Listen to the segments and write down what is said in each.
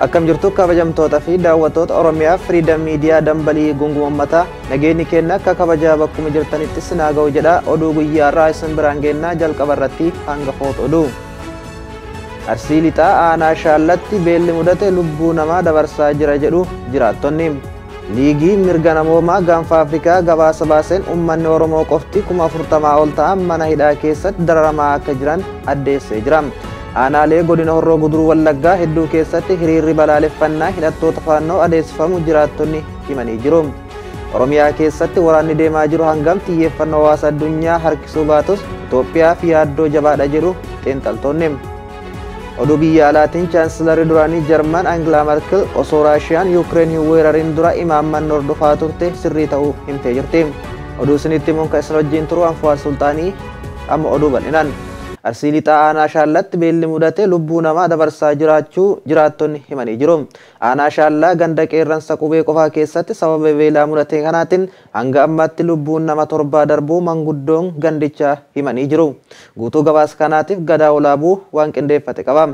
Akkam jirtu kabajamtoota fi daawwattoota Oromiyaa Freedom Media dambalii gungumammata nageenyi keenya akka kabajaa bakkuma jirtanitti sinaa ga'u jedha oduu guyyaa irraa isin biraan geennaa jalqaba irratti hangafoota oduu. Arsii lixaa aanaa shaallatti beelli mudate lubbuu namaa dabarsaa jira jedhu jiraattonni. Liigii mirga namoomaa gaanfa Afrikaa gabaasa baaseen uummanni Oromoo qofti 40,000 ol ta'an mana hidhaa keessatti dararamaa akka jiran addeessee jira. Aanaalee godina Horroo Guduruu Wallaggaa hedduu keessatti hiriirri balaaleffannaa hidhattoota faannoo adeemsifamu jiraattonni himanii jiru. Oromiyaa keessatti waraanni deemaa jiru hangam xiyyeeffannoo hawaasa addunyaa harkisuu baatus Itoophiyaaf yaaddoo jabaadha jedhu xiinxaltoonni. Oduu biyya alaatiin chaansilarri duraanii Jarman Angela Merkel osoo Raashiyaan Yuukireen hin weerarin dura imaamman hordofaa turte sirrii ta'uu himtee jirti. Oduu isinitti himuun kan isin wajjin turu Anfuwaar Sultaanii amma oduu bal'inaan. Arsii lixaa aanaa shaallatti beelli mudate lubbuu namaa dabarsaa jiraachuu jiraattonni himanii jiru. Aanaa shaallaa ganda qeerransa qubee qofaa keessatti sababa beelaa mudate kanaatiin hanga ammaatti lubbuun nama 7 darbuu manguddoon gandichaa himanii jiru. Guutuu gabaasa kanaatiif Gadaa Olaabuu waan qindeeffate qaba.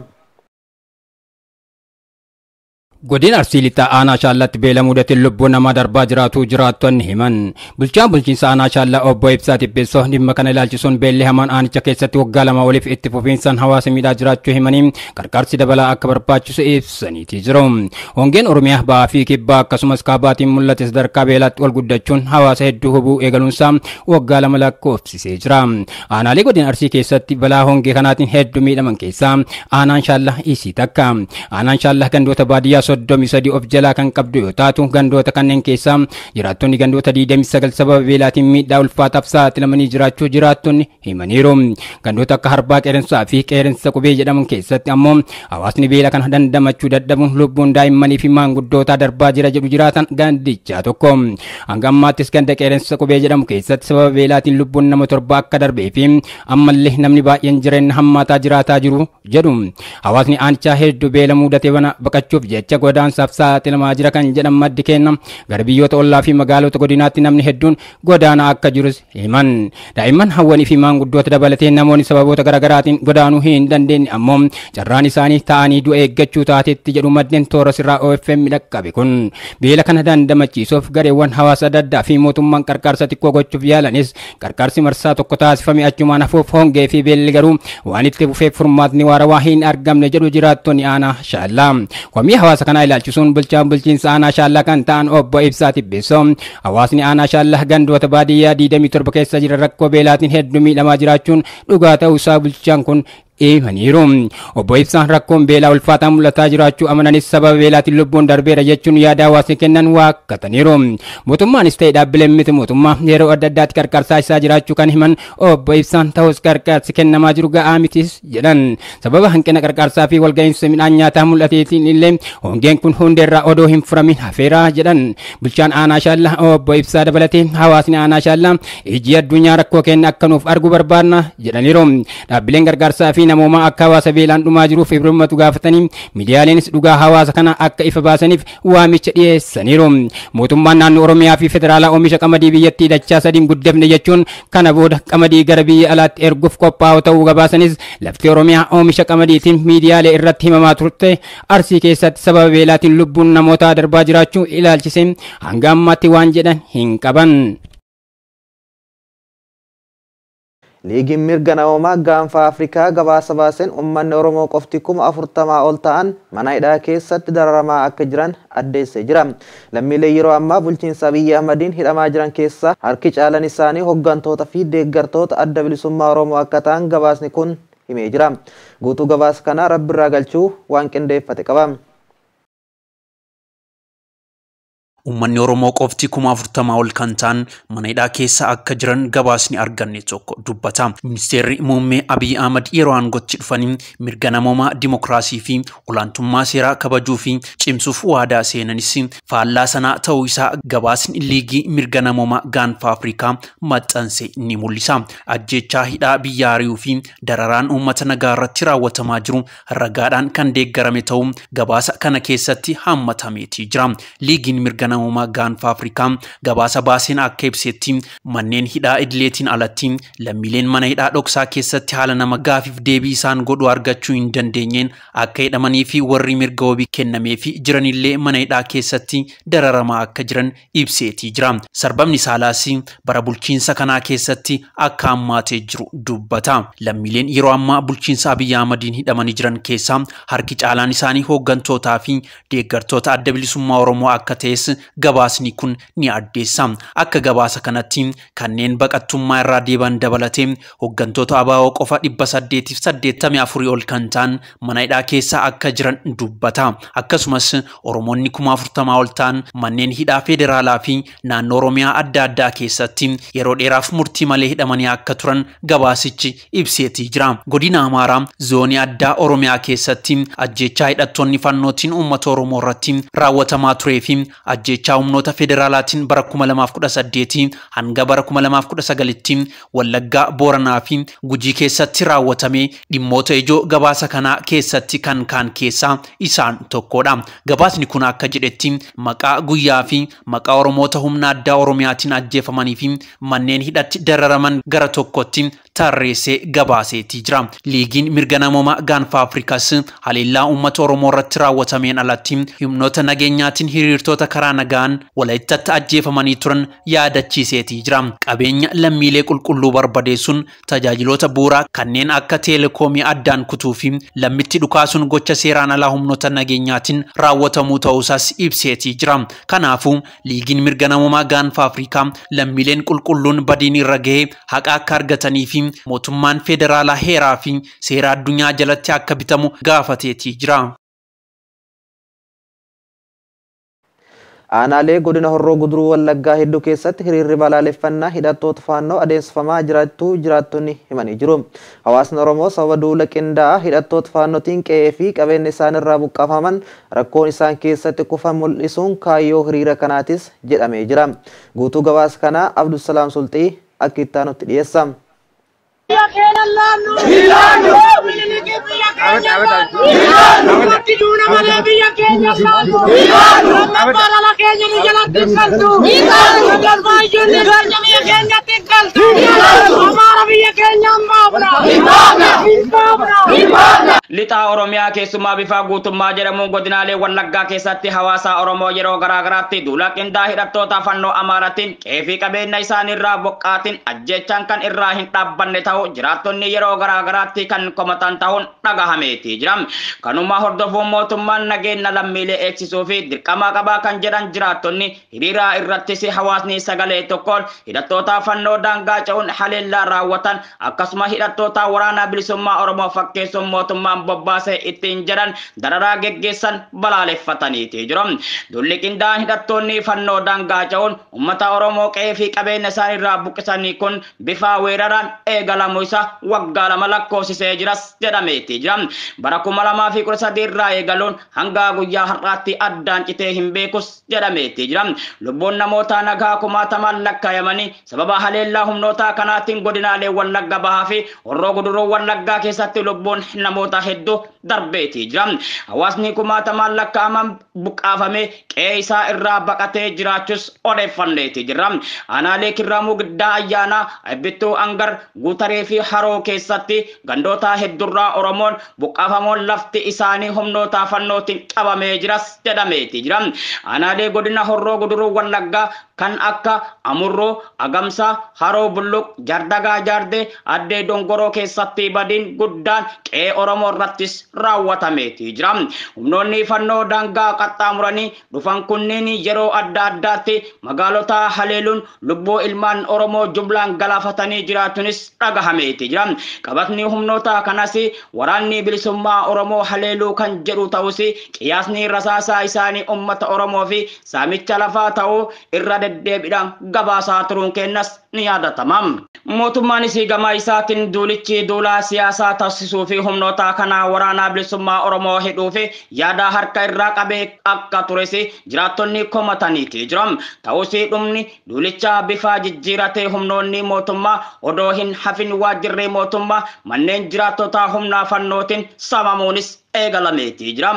Godina Arsii lixaa aanaa shaallatti beela mudate lubbuu namaa darbaa jiraatu jiraattonni himan. Bulchaan bulchiinsa aanaa shaallaa obbo Ibsaa Tibbeessoo dhimma kana ilaalchisuun beelli hamaan aanicha keessatti waggaa 2 oliif itti fufiinsaan hawaasa miidhaa jiraachuu himanii qarqaarsi dabalaa akka barbaachisu ibsaniitii jiru. Hongeen Oromiyaa ba'aa fi kibbaa akkasumas kaabaatiin mul'ate sadarkaa beelaatti ol guddachuun hawaasa hedduu hubuu eegaluunsaa waggaa 2 lakkoofsisee jira. Aanaalee godina Arsii keessatti balaa hongee kanaatiin hedduu miidhaman keessaa aanaan shaallaa isii takka. Aanaan shaallaa gandoota baadiyyaa 33 of jalaa kan qabdu yoo taatu gandoota kanneen keessaa jiraattonni gandoota 29 sababa beelaatiin miidhaa ulfaataaf saaxilamanii jiraachuu jiraattonni himaniiru. Gandoota akka Harbaa Qeerransaa fi Qeerransa Qubee jedhaman keessatti ammoo hawaasni beela kana dandamachuu dadhabuun lubbuun daa'immanii fi maanguddootaa darbaa jira jedhu jiraatan gandichaa tokko. Hanga ammaattis ganda Qeerransa Qubee jedhamu keessatti sababa beelaatiin lubbuun nama 7 akka darbee fi ammallee namni baay'een jireenya hammaataa jiraataa jiru jedhu. Hawaasni aanichaa hedduu beela mudatee bana baqachuuf jecha godaansaaf saaxilamaa jira kan jedhan maddi kenna gara biyyoota ollaa fi magaalota godinaatti namni hedduun godaanaa akka jirus himan. Daa'imman hawwanii fi maanguddoota dabalatee namoonni sababoota garaagaraatiin godaanuu hin dandeenye ammoo carraan isaanii ta'anii du'a eeggachuu taatetti jedhu maddeen toora sirraa OFM dhaqqabe kun. Beela kana dandamachiisuuf gareewwan hawaasa adda addaa fi mootummaan qarqaarsa xiqqoo gochuuf yaalanis qarqaarsi marsaa tokko taasifame achumaan hafuuf hongee fi beelli garuu waan itti fufeef furmaatni waarawaa hin argamne jedhu jiraattonni aanaa shaallaa. Komii hawaasa kana ilaalchisuun bulchaan bulchiinsa aanaa shaallaa kan ta'an obbo Ibsaa Tibbeessoo hawaasni aanaa shaallaa gandoota baadiyyaa 27 keessa jiran rakkoo beelaatiin hedduu miidhamaa jiraachuun dhugaa ta'uu isaa bulchaan kun himaniiru. Obbo Ibsaan rakkoon beelaa ulfaataa mul'ataa jiraachuu amananis sababa beelaatiin lubbuun darbeera jechuun yaada hawaasni kennan waakkataniiru. Mootummaanis ta'e dhaabbileen miti mootummaa yeroo adda addaatti qarqaarsaa isaa jiraachuu kan himan obbo Ibsaan ta'us qarqaarsi kennamaa jiru ga'aa mitis jedhan. Sababa hanqina qarqaarsaa fi walga'iinsa midhaan nyaataa mul'ateetiin illee hongeen kun hundeerraa odoo hin furamin hafeera jedhan. Bulchaan aanaa shaallaa obbo Ibsaa dabalatee hawaasni aanaa shaallaa ijji addunyaa rakkoo kenna akka nuuf argu barbaadna jedhaniiru. Dhaabbileen gargaarsaa fi namoomaa akka hawaasa beelaan dhumaa jiruuf hirmaatu gaafatanii miidiyaaleenis dhugaa hawaasa kana akka ifa baasaniif waamicha dhiyeessaniiru. Mootummaan naannoo Oromiyaa fi federaalaa oomisha qamadii biyyattii dachaa 3 guddifne jechuun kana booda qamadii gara biyya alaatti erguuf qophaa'u ta'uu gabaasanis lafti Oromiyaa oomisha qamadiitiin miidiyaalee irratti himamaa turte Arsii keessatti sababa beelaatiin lubbuun namootaa darbaa jiraachuu ilaalchisee hanga ammaatti waan jedhan hin qaban. Liigiin mirga namoomaa gaanfa Afrikaa gabaasa baaseen uummanni Oromoo qofti 40,000 ol ta'an mana hidhaa keessatti dararamaa akka jiran addeessee jira. Lammiilee yeroo ammaa bulchiinsa Abiyyi Ahmadiin hidhamaa jiran keessaa harki caalan isaanii hooggantoota fi deeggartoota adda bilisummaa Oromoo akka ta'an gabaasni kun himee jira. Guutuu gabaasa kanaa Rabbirraa galchuu waan qindeeffate qaba. Uummanni Oromoo qofti 40,000 ol kan ta'an mana hidhaa keessa akka jiran gabaasni arganne tokko dubbata. Ministeerri muummee Abiyyi Ahmad yeroo aangootti dhufanii mirga namoomaa, dimokiraasii fi olaantummaa seeraa kabajuu fi cimsuuf waadaa seenanis faallaa sanaa ta'uu isaa gabaasni liigii mirga namoomaa gaanfa Afrikaa maxxanse ni mul'isa. Ajjeechaa hidhaa biyya ari'uu fi dararaan uummata nagaa irratti raawwatamaa jiru ragaadhaan kan deeggarame ta'uu gabaasa kana keessatti hammatameetii jira. Liigiin mirga namoomaa gaanfa Afrikaa gabaasa baaseen akka ibsetti manneen hidhaa idileetiin alatti lammiileen mana hidhaa dhoksaa keessatti haala nama gaafiif deebii isaan godhu argachuu hin dandeenyeen akka hidhamanii fi warri mirga wabii kennameefi jiranillee mana hidhaa keessatti dararamaa akka jiran ibseetii jira. Sarbamni saalaas bara bulchiinsa kanaa keessatti akka hammaatee jiru dubbata. Lammiileen yeroo ammaa bulchiinsa Abiyyi Ahmadiin hidhamanii jiran keessaa harki caalaan isaanii hooggantootaa fi deeggartoota adda bilisummaa Oromoo akka ta'es gabaasni kun ni addeessa. Akka gabaasa kanatti kanneen baqattummaa irraa deeban dabalatee hooggantoota ABO qofa 884 ol kan ta'an mana hidhaa keessa akka jiran dubbata. Akkasumas Oromoonni 40,000 ol ta'an manneen hidhaa federaalaa fi naannoo Oromiyaa adda addaa keessatti yeroo dheeraaf murtii malee hidhamanii akka turan gabaasichi ibseetii jira. Godina Amaaraa zoonii addaa Oromiyaa keessatti ajjeechaa hidhattoonni fannootiin uummata Oromoo irratti raawwatamaa turee fi ajjeechaa humnoota federaalaatiin bara 2018 hanga bara 2019tti Wallaggaa, Booranaa fi Gujii keessatti raawwatame dhimmoota ijoo gabaasa kanaa keessatti kan kaan keessaa isaan tokkodha. Gabaasni kun akka jedhetti maqaa guyyaa fi maqaa Oromoota humna addaa Oromiyaatiin ajjeefamanii fi manneen hidhatti dararaman gara tokkotti tarreessee gabaaseetii jira. Liigiin mirga namoomaa gaanfa Afrikaas haleellaa uummata Oromoo irratti raawwatameen alatti humnoota nageenyaatiin hiriirtoota karaa nagaan Walaayitaatti ajjeefamanii turan yaadachiiseetii jira. Qabeenya lammiilee qulqulluu barbadeessuun tajaajiloota bu'uuraa kanneen akka teelekoomii addaan kutuu fi lammitti dhukaasuun gocha seeraan alaa humnoota nageenyaatiin raawwatamuu ta'uusaas ibseetii jira. Kanaafuu liigiin mirga namoomaa gaanfa Afrikaa lammiileen qulqulluun badiin irra gahee haqa akka argatanii fi mootummaan federaalaa heeraa fi seera addunyaa jalatti akka bitamu gaafateetii jira. Aanaalee godina Horroo Guduruu Wallaggaa hedduu keessatti hiriirri balaaleffannaa hidhattoota faannoo adeemsifamaa jiraachuu jiraattonni himanii jiru. Hawaasni Oromoo sababa duula qindaa'aa hidhattoota faannootiin qe'ee fi qabeenya isaan irraa buqqaafaman rakkoon isaan keessatti kufan mul'isuun kaayyoo hiriira kanaatis jedhamee jira. Guutuu gabaasa kanaa Abdusalaam Sulxii akka itti aanutti dhiyeessa. Lixaa Oromiyaa keessumaa bifa guutummaa jedhamuun godinaalee Wallaggaa keessatti hawaasa Oromoo yeroo garaagaraatti duula qindaa'aa hidhattoota fannoo Amaaraatiin qe'ee fi qabeenya isaaniirraa buqqaatiin ajjeechaan kan irraa hin dhaabbanne ta'uu jiraattonni yeroo garaagaraatti kan komatan ta'uun dhagahameetii jira. Kanuma hordofuun mootummaan nageenya lammiilee eegsisuu fi dirqama qabaa kan jedhan jiraattonni hiriira irrattis hawaasni sagalee tokkoon hidhattoota fannoo daangaa ce'uun haleellaa raawwatan akkasuma hidhattoota waraana bilisummaa Oromoo fakkeessuun mootummaan bobbaasee ittiin jedhan dararaa geggeessan balaaleffataniiti jiru. Dulli qindaa'aan hidhattoonni fannoo daangaa ce'uun uummata Oromoo qe'ee fi qabeenya isaaniirraa buqqisanii kun bifa weeraraan eegalamu isa waggaa lama lakkoofsisee jiras jedhameeti jira. Bara 2013 irraa eegaluun hanga guyyaa har'aatti addaan citee hin beekus jedhameeti jira. Lubbuun namoota nagaa kumaatamaan lakkaa'amanii sababa haleellaa humnoota kanaatiin godinaalee Wallagga Bahaa fi Horroo Guduruu Wallaggaa keessatti lubbuun namoota hedduu darbeeti jira. Hawaasni kumaatamaan lakkaa'aman buqqaafamee qe'ee isaa irraa baqatee jiraachuus odeeffanneeti jira. Aanaalee Kirramuu Giddaa Ayyaanaa, Abbittuu Angar, Guutaree fi Haroo keessatti gandoota hedduurraa Oromoon buqqaafamoon lafti isaanii humnoota fannootiin qabamee jiras jedhameeti jira. Aanaalee godina Horroo Guduruu Wallaggaa kan akka Amurroo, Agamsaa, Haroo Bulluq, Jardagaa Jaardee, Addee Dongoroo keessatti badiin guddaan qe'ee Oromoo irrattis raawwatameeti jira. Humnoonni fannoo daangaa qaxxaamuranii dhufan kunneen yeroo adda addaatti magaalota haleeluun lubbuu ilmaan Oromoo jumlaan galaafatanii jiraatunis dhagahameeti jira. Qabatni humnoota kanas waraanni bilisummaa Oromoo haleeluu kan jedhu ta'us qiyaasni rasaasaa isaanii uummata Oromoo fi saamicha lafaa ta'uu irra deddeebiidhaan gabaasaa turuun kennas ni yaadatama. Mootummaanis gama isaatiin duulichi duulaa siyaasaa taasisuu fi humnoota kanaa waraanaa bilisummaa Oromoo hidhuu fi yaada harka irraa qabee akka tures jiraattonni komataniiti jiran. Ta'us dhumni duulichaa bifa jijjiiratee humnoonni mootummaa odoo hin hafin waajjirri mootummaa manneen jiraattotaa humna fannootiin saamamuunis eegalameeti jira.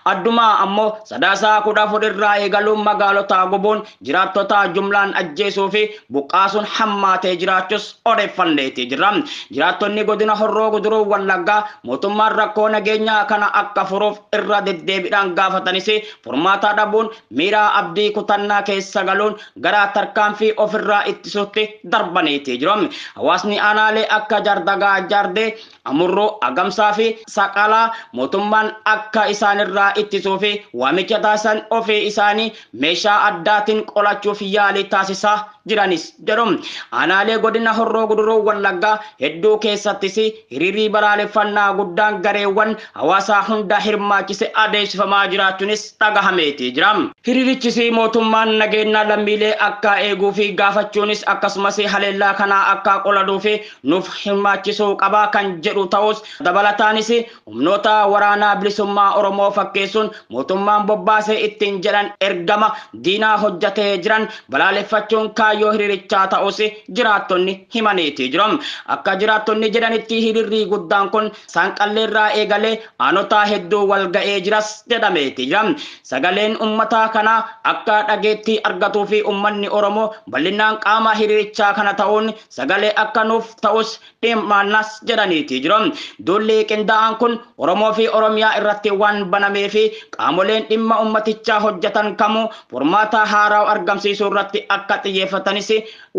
Addumaa ammoo Sadaasaa 14 irraa eegaluun magaalota gubuun jiraattota jumlaan ajjeesuu fi buqqaasuun hammaatee jiraachus odeeffanneeti jira. Jiraattonni godina Horroo Guduruu Wallaggaa mootummaan rakkoo nageenyaa kana akka furuuf irra deddeebiidhaan gaafatanis furmaata dhabuun miira abdii kutannaa keessa galuun gara tarkaanfii ofirraa ittisuutti darbaniiti jiru. Hawaasni aanaalee akka Jaardagaa Jaardee, Amurroo, Agamsaa fi Saqalaa mootummaan akka isaanirraa ittisuu fi waamicha taasisan ofii isaanii meeshaa addaatiin qolachuuf yaalii taasisaa jiranis jedhu. Aanaalee godina Horroo Guduruu Wallaggaa hedduu keessattis hiriirri balaaleffannaa guddaan gareewwan hawaasaa hunda hirmaachise adeemsifamaa jiraachuunis dhagahameeti jira. Hiriirichis mootummaan nageenya lammiilee akka eeguu fi gaafachuunis akkasumas haleellaa kanaa akka qoladuu fi nuuf hirmaachisuu qabaa kan jedhu ta'us dabalataanis humnoota waraanaa bilisummaa Oromoo fakkeessuun mootummaan bobbaasee ittiin jedhan ergama diinaa hojjetee jiran balaaleffachuun kaayyoo hiriirichaa ta'us jiraattonni himaniiti jiru. Akka jiraattonni jedhanitti hiriirri guddaan kun Saanqalleerraa eegalee aanota hedduu wal ga'ee jiras jedhameeti jira. Sagaleen uummataa kanaa akka dhageettii argatuu fi uummanni Oromoo bal'inaan qaama hiriirichaa kana ta'uun sagalee akka nuuf ta'us dhimmaannas jedhaniiti jiru. Duulli qindaa'aan kun Oromoo fi Oromiyaa irratti waan banamee fi qaamoleen dhimma uummatichaa hojjetan kamuu furmaata haaraa argamsiisuu irratti akka xiyyeeffatanis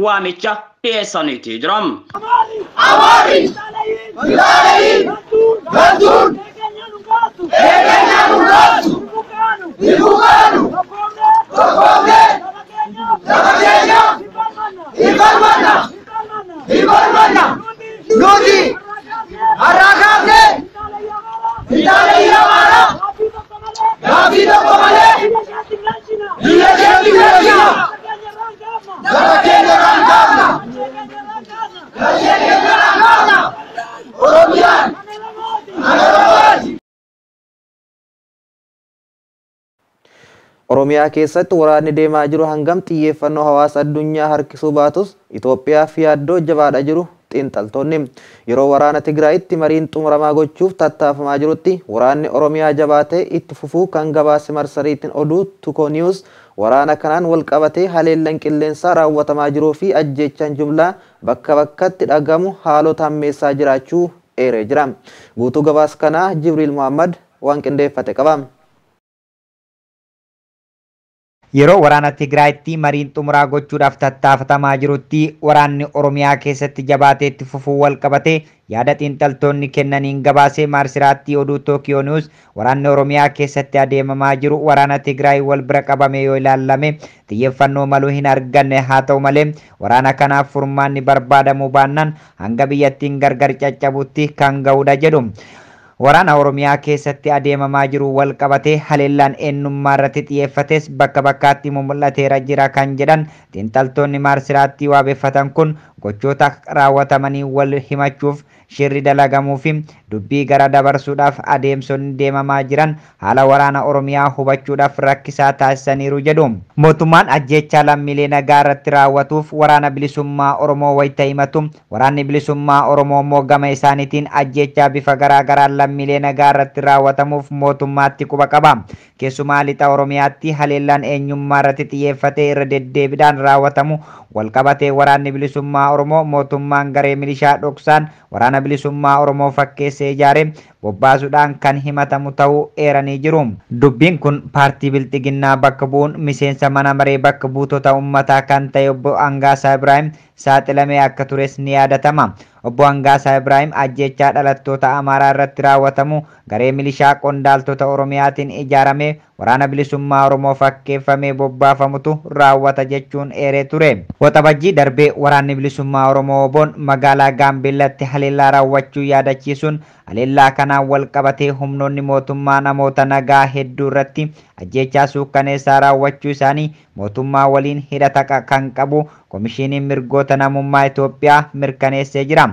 waamicha dhiyeessaniiti jiru. Amaari! Bilaalayin! Gantuun! Eegeenyaa dhugaatu! Hibukaanu! Tokkoomne! Saba keenya! Hibarmanna! Hibarmanna! Nuti! Har'aa kaafne! Finxaalee Amaaraa! Gaaffii tokko malee! Biyya keetti galchina! Saba keenya irraan kaafna! Biyya keenya irraan kaafna! Oromiyaan! Kan Oromooti! Oromiyaa keessatti waraanni deemaa jiru hangam xiyyeeffannoo hawaasa addunyaa harkisuu baatus Itoophiyaaf yaaddoo jabaadha jiru xiinxaltoonni. Yeroo waraana Tigraayitti mariin xumuramaa gochuuf tattaafamaa jirutti waraanni Oromiyaa jabaatee itti fufuu kan gabaase marsariitiin oduu Tuko News waraana kanaan wal qabatee haleellaan qilleensaa raawwatamaa jiruu fi ajjeechaan jumlaa bakka bakkatti dhagamu haalota hammeessaa jiraachuu eeree jira. Guutuu gabaas kanaa Jibriil Muhammad waan qindeeffate qaba. Yeroo waraana Tigraayitti mariin xumuraa gochuudhaaf tattaafatamaa jirutti waraanni Oromiyaa keessatti jabaatee itti fufuu wal qabate yaada xiinxaltoonni kennaniin gabaasee maarsiraatti oduu Tookiyoo Niwus waraanni Oromiyaa keessatti adeemamaa jiru waraana Tigraay wal bira qabame yoo ilaalame xiyyeeffannoo maluu hin arganne haa ta'u malee waraana kanaaf furmaanni barbaadamuu baannaan hanga biyyattiin gargar caccabutti kan ga'udha jedhu. Waraana Oromiyaa keessatti adeemamaa jiru wal qabatee haleellaan eenyummaa irratti xiyyeeffates bakka bakkaatti mul'ateera jira kan jedhan xiinxaltoonni maarsiraatti waabeffatan kun gochoota raawwatamanii wal himachuuf shirri dalagamuu fi dubbii gara dabarsuudhaaf adeemsonni deemamaa jiran haala waraana Oromiyaa hubachuudhaaf rakkisaa taasisaniiru jedhu. Mootummaan ajjeechaa lammiilee nagaa irratti raawwatuuf waraana bilisummaa Oromoo wayita himatu waraanni bilisummaa Oromoo immoo gama isaaniitiin ajjeechaa bifa garaa garaan lammiilee nagaa irratti raawwatamuuf mootummaatti quba qaba. Keessumaa lixa Oromiyaatti haleellaan eenyummaa irratti xiyyeeffatee irra deddeebiidhaan raawwatamu wal qabatee waraanni bilisummaa Oromoo mootummaan garee milishaa dhoksaan waraana bilisummaa Oromoo fakkeessee ijaare bobbaasuudhaan kan himatamu ta'uu eeranii jiru. Dubbiin kun paartii Bilxiginnaa bakka bu'uun miseensa mana maree bakka buutota uummataa kan ta'e obbo Angaasaa Ibraahim saaxilamee akka tures ni yaadatama. Obbo Angaasaa Ibraahim ajjeechaa dhalattoota Amaaraa irratti raawwatamu garee milishaa qondaaltota Oromiyaatiin ijaarame waraana bilisummaa Oromoo fakkeeffamee bobbaafamutu raawwata jechuun eeree ture. Waxabajjii darbee waraanni bilisummaa Oromoo Oboon magaalaa Gaambeellatti haleellaa raawwachuu yaadachiisuun haleellaa kanaan wal qabatee humnoonni mootummaa namoota nagaa hedduu irratti ajjeechaa suukkaneessaa raawwachuu isaanii mootummaa waliin hidhata kan qabu Komishiiniin Mirgoota Namummaa Itoophiyaa mirkaneessee jira.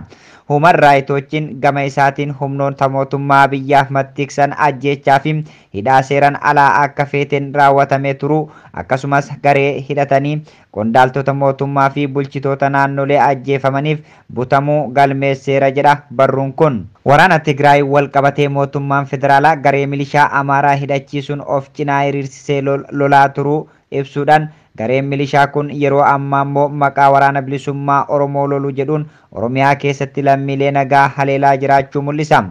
Human Rights Watchin gama isaatiin humnoota mootummaa Abiyyi Ahmad tiksan ajjeechaa fi hidhaa seeraan alaa akka feeteen raawwatamee turu akkasumas garee hidhatanii qondaaltota mootummaa fi bulchitoota naannolee ajjeefamaniif butamuu galmeesseera jedha barruun kun. Waraana Tigraay wal qabatee mootummaan federaalaa garee milishaa Amaaraa hidhachiisuun of cinaa hiriirsisee lolaa turuu ibsuudhaan gareen milishaa kun yeroo ammaa immoo maqaa waraana bilisummaa Oromoo lolu jedhuun Oromiyaa keessatti lammiilee nagaa haleelaa jiraachuu mul'isa.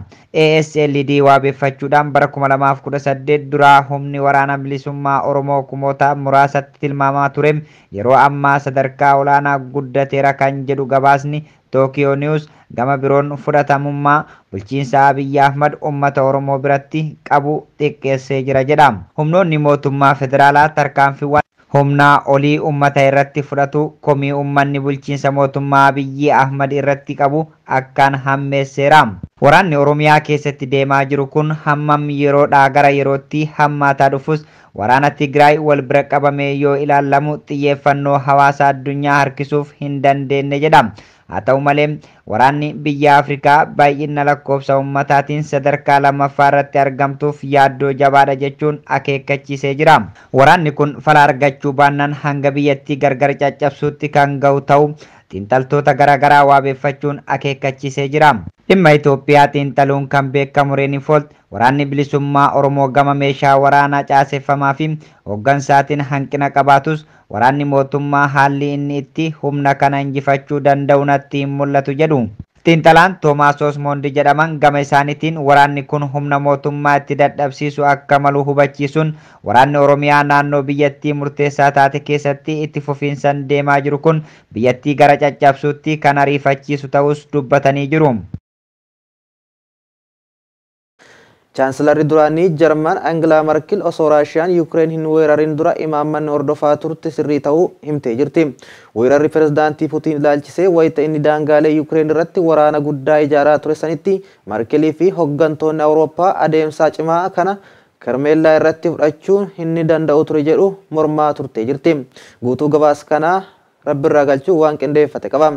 ASLD waabeeffachuudhaan bara 2018 duraa humni waraana bilisummaa Oromoo kumoota muraasatti tilmaamaa ture yeroo ammaa sadarkaa olaanaa guddateera kan jedhu gabaasni Tokyo News gama biroon fudhatamummaa bulchiinsa Abiyyi Ahmad uummata Oromoo biratti qabu xiqqeessee jira jedha. Humnoonni mootummaa federaalaa tarkaanfiiwwan humnaa olii uummata irratti fudhatu komii uummanni bulchiinsa mootummaa Abiyyi Ahmad irratti qabu akkaan hammeesseera. Waraanni Oromiyaa keessatti deemaa jiru kun hammam yeroodhaa gara yerootti hammaataa dhufus waraana Tigraay wal bira qabamee yoo ilaalamu xiyyeeffannoo hawaasa addunyaa harkisuuf hin dandeenye jedha. Haa ta'u malee waraanni biyya Afrikaa baay'ina lakkoofsa uummataatiin sadarkaa lammaffaa irratti argamtuuf yaaddoo jabaadha jechuun akeekkachiisee jira. Waraanni kun fala argachuu baannaan hanga biyyattii gargar caccabsuutti kan ga'u ta'u xiinxaltoota garaagaraa waabeeffachuun akeekkachiisee jira. Dhimma Itoophiyaa xiinxaluun kan beekamu Reenifolt waraanni bilisummaa Oromoo gama meeshaa waraanaa caaseffamaa fi hooggansaatiin hanqina qabaatus waraanni mootummaa haalli inni itti humna kana injifachuu danda'u natti hin mul'atu jedhu. Xiinxalaan Toomaas Osmondi jedhaman gama isaaniitiin waraanni kun humna mootummaa itti dadhabsiisu akka malu hubachiisuun waraanni Oromiyaa naannoo biyyattii murteessaa taate keessatti itti fufiinsaan deemaa jiru kun biyyattii gara caccabsuutti kan ariifachiisu ta'us dubbatanii jiru. Chaansilarri duraanii Jarman Angela Merkel osoo Raashiyaan Yuukireen hin weerarin dura imaammanni hordofaa turte sirrii ta'uu himtee jirti. Weerarri pirezidaantii Putiin ilaalchisee wayita inni daangaalee Yuukireen irratti waraana guddaa ijaaraa ture sanitti Merkelii fi hooggantoonni Awurooppaa adeemsa cimaa kana Karmeellaa irratti fudhachuun hin danda'u ture jedhu mormaa turtee jirti. Guutuu gabaas kanaa rabbirraa galchuu waan qindeeffate qaba.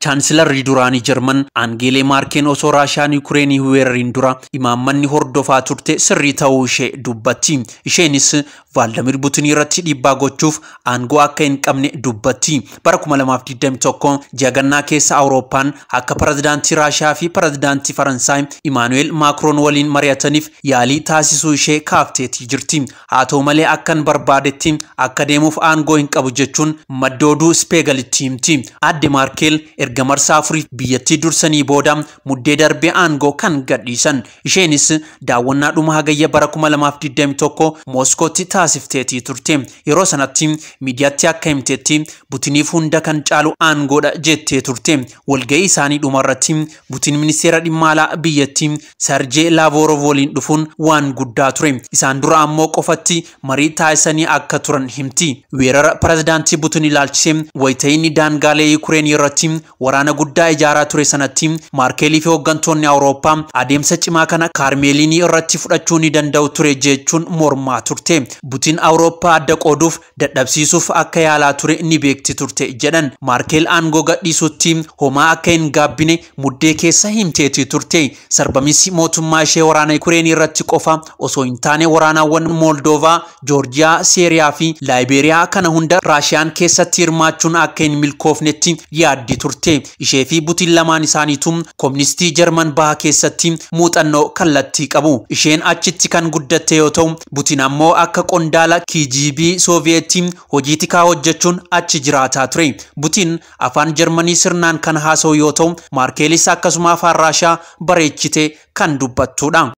Chaansilarri duraanii Jarman Aangeelee Maarkeen osoo Raashiyaan Yuukireenii weerariin dura imaammanni hordofaa turte sirrii ta'uu ishee dubbatti. Isheenis Vaaldamir Putin irratti dhiibbaa gochuuf aangoo akka hin qabne dubbatti. Bara 2021 ji'a gannaa keessa Awurooppaan akka pirezidaantii Raashiyaa fi pirezidaantii Faransaay Imaanu'eel Maakroon waliin mari'ataniif yaalii taasisuu ishee kaafteetii jirti. Haa ta'u malee akkan barbaadetti akka deemuuf aangoo hin qabu jechuun madda oduu Ispeegalitti himti. Aadde Maarkeel erga marsaa afurii biyyattii dursanii booda muddee darbee aangoo kan gadhiisan. Isheenis daawwannaa dhuma hagayya bara 2021 Mooskootti taasifteetii turte. Yeroo sanatti miidiyaatti akka himteetti Putiniif hunda kan caalu aangoodha jettee turte. Walga'ii isaanii dhumarratti Putin ministeera dhimma alaa biyyattii Sarjee Laavorov waliin dhufuun waan guddaa ture. Isaan dura ammoo qofatti marii taasisanii akka turan himti. Weerara pirezidaantii Putin ilaalchisee wayita inni daangaalee Yuukireen irratti waraana guddaa ijaaraa ture sanatti Maarkelii fi hooggantoonni Awurooppaa adeemsa cimaa kana Kaarmeeliinii irratti fudhachuu ni danda'u ture jechuun mormaa turte. Putin Awurooppaa adda qooduuf dadhabsiisuuf akka yaalaa ture ni beekti turte jedhan. Maarkel aangoo gadhiisutti homaa akka hin gaabbine muddee keessa himteetii turte. Sarbamiinsi mootummaa ishee waraana Yuukireen irratti qofa osoo hin taane waraanaawwan Mooldoovaa, Joorjiyaa, Seeriyaa fi Laayibeeriyaa kana hunda Raashiyaan keessatti hirmaachuun akka hin milkoofnetti yaaddi turte. Ishee fi Putin lamaan isaaniitu kooministii Jarman baha keessatti muuxannoo kallattii qabu. Isheen achitti kan guddatte yoo ta'u, Putin ammoo akka qondaala KGB Sooviyeetii hojii tikaa hojjechuun achi jiraataa ture. Putin afaan Jarmanii sirnaan kan haasa'u yoo ta'u, Maarkeelis akkasuma afaan Raashiyaa bareechite kan dubbattudha.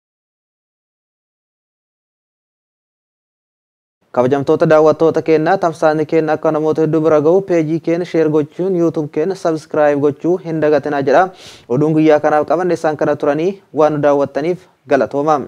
Kabajamtoota daawwattoota keenyaa tamsaasni keenya akka namoota hedduu bira gahu peejii keenya sheer gochuun yuutuub keenya sabskiraayib gochuu hin dagatinaa jedha. Oduun guyyaa kanaaf qabanne isaan kana turanii waan nu daawwattaniif galatooma.